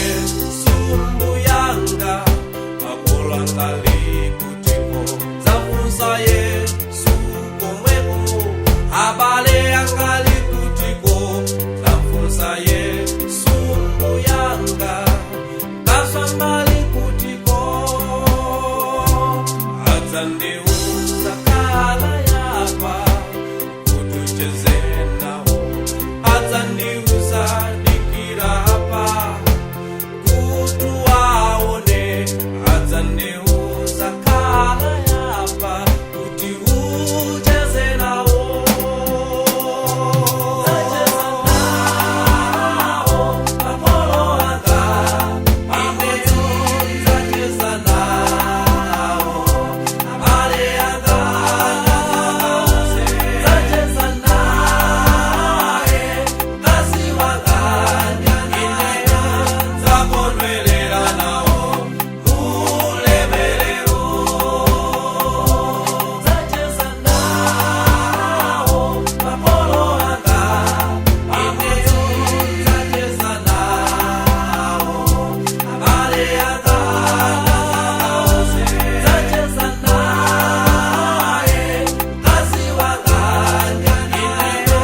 Yesu mbuyanga, makolo anga ali kutiko? Zafunsa Yesu komweko, abale anga ali kutiko? Zafunsa Yesu mbuyanga, kaswanga ali kutiko? Adzandiuza khala yapa kuti ucheze nawo, adzandiuza dikira apa kuti waone, adzandiuza khala yapa kuti ucheze nawo. Zacheza nawo makolo anga, ineyo zacheza nawo abale anga, zacheza naye mkazi wanga, ineyo zakondwerera nawo mulemerero. Zacheza nawo makolo anga, ineyo zacheza nawo abale anga, zacheza naye mkazi wanga, ineyo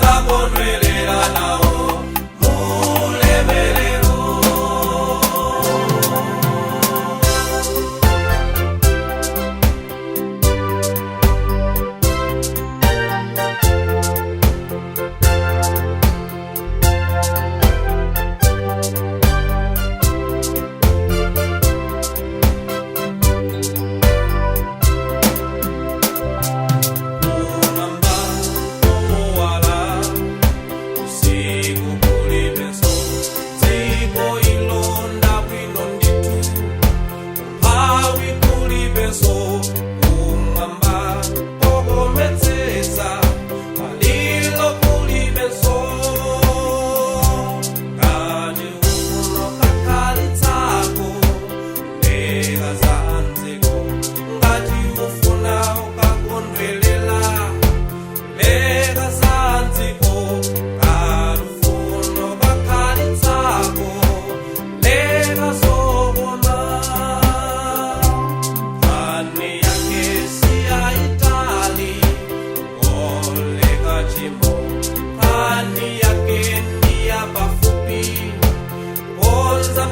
zakondwerera nawo mulemerero. Kumwamba kowala, usiku kulibenso, dziko ilo ndabwino ndithu, mphawi kulibenso. Kumwamba kokometsetsa, malilo kulibenso. Ngati uno kakhalitsako, leka za mdziko. Ngati ufuna ukakondwelela, leka za mdziko. Ngati ufuna ukakhalitsako, leka zokoma. Nkhani yake siyayitali, ngoleka chimo. Nkhani yake ndiyapafupi, konza.